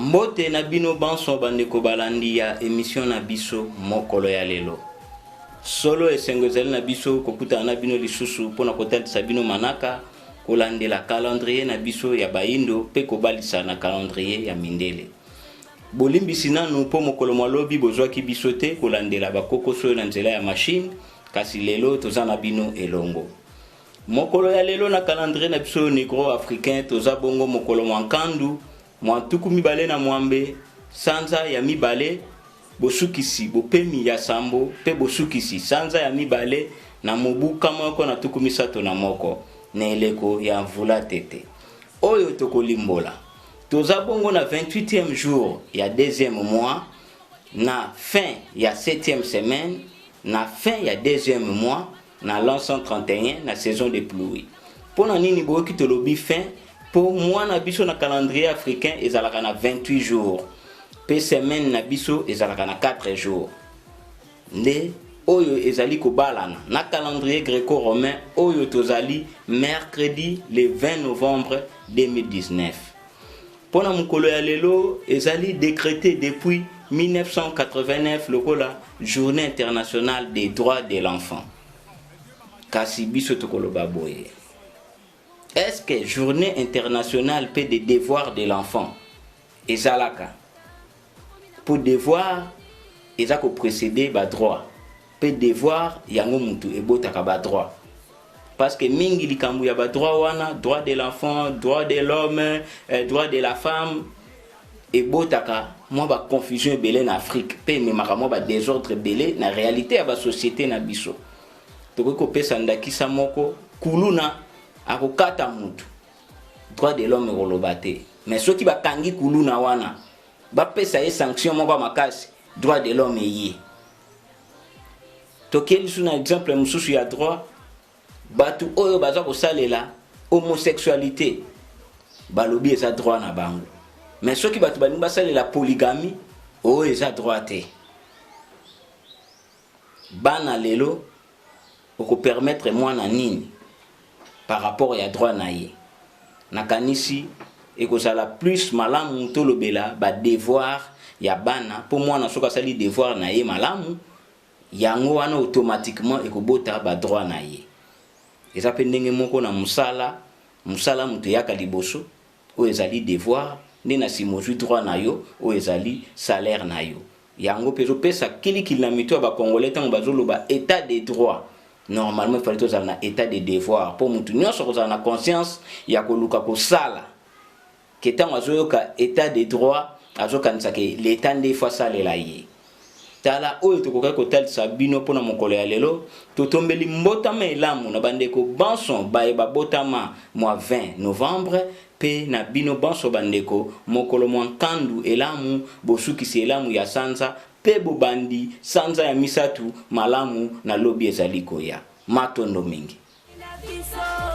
Mbote na bino banso bandeko balandi ya emission na biso mokolo ya lelo. Solo esengo ezali na biso kokutana na bino lisusu mpo na kotalisa bino manaka, kolandela calendrier na biso ya bayindo mpe kobalisa na calendrier ya mindele. Bolimbisi nanu mpo mokolo mwa lobi bozwaki biso te kolandela bakokoso na nzela ya machine, kasi lelo toza na bino elongo. Mokolo ya lelo na calendrier na biso negro-africain toza bongo mokolo mwa nkandu mwa 28 sanza ya mibale bosukisi bopemi ya sambo mpe bosukisi sanza ya mibale na mobu 131 na eleko ya mvula tete oyo tokolimbola. Toza bongo na 28e jour ya deuxième mois na fin ya 7e semaine na fin ya deuxième mois na l'an 131 na saison de pluie. Mpo na nini boyoki tolobi fin? Mpo mois na biso na calendrier africain ezalaka na 28 jours mpe semaine na biso ezalaka na 4 jours, nde oyo ezali kobalana na calendrier greco-romain oyo tozali mercredi le 20 novembre 2019. Mpo na mokolo ya lelo ezali décrété depuis 1989 lokola Journée internationale des droits de l'enfant. Kasi biso tokoloba boye, est-ce que Journée internationale mpe des devoirs de l'enfant ezalaka? Mpo devoir eza koprécéder badroit, mpe devoir yango mutu ebotaka badroit, parce que mingi likambo ya badroit wana, droit de l'enfant, droit de l'homme, droit de la femme, ebotaka mwa baconfusion ebele na Afrique mpe ememaka mwa badésordre ebele na réalité ya basociété na biso. Tokoki kopesa ndakisa moko: kuluna akokata mutu, droit de l'homme ekoloba te, mais soki bakangi kuluna wana, bapesa ye sanction moko ya makasi, droit de l'homme eye. Tokei lisusu na exemple mosusu ya droit: bato oyo baza kosalela homosexualité, balobi eza droit na bango, mais soki bato balingi basalela polygamie, oyo eza droit te. Bana lelo, okopermettre mwana nini par rapport ya droit na ye? Nakanisi ekozala plus malamu tolobela badevoir ya bana, mpo mwana soki asali devoir na ye malamu, yango wana automatiquement ekobota badroit na ye. Eza mpe ndenge moko na mosala. Mosala moto eyaka liboso, oyo ezali devoir, nde na nsima ozwi droit na yo, oyo ezali salaire na yo. Yango mpe ezopesa kilikili na mito ya bacongolais. Ntango bazoloba état de droit, normalement efali tozala na état de devoir, mpo motu nyonso kozala na conscience ya koluka kosala ke ntango azoyoka état de droit, azokanisa ke l'état nde efo asalela ye. Tala oyo tokokaki kotalisa bino mpona mokolo ya lelo. Totombeli mbotama elamu na bandeko banso baye babotama mwa 20 novembre, mpe na bino banso bandeko, mokolo mwa nkandu elamu, bosukisi elamu ya sanza mpe bobandi sanza ya misatu malamu na lobi ezali koya. Matondo mingi. Biso.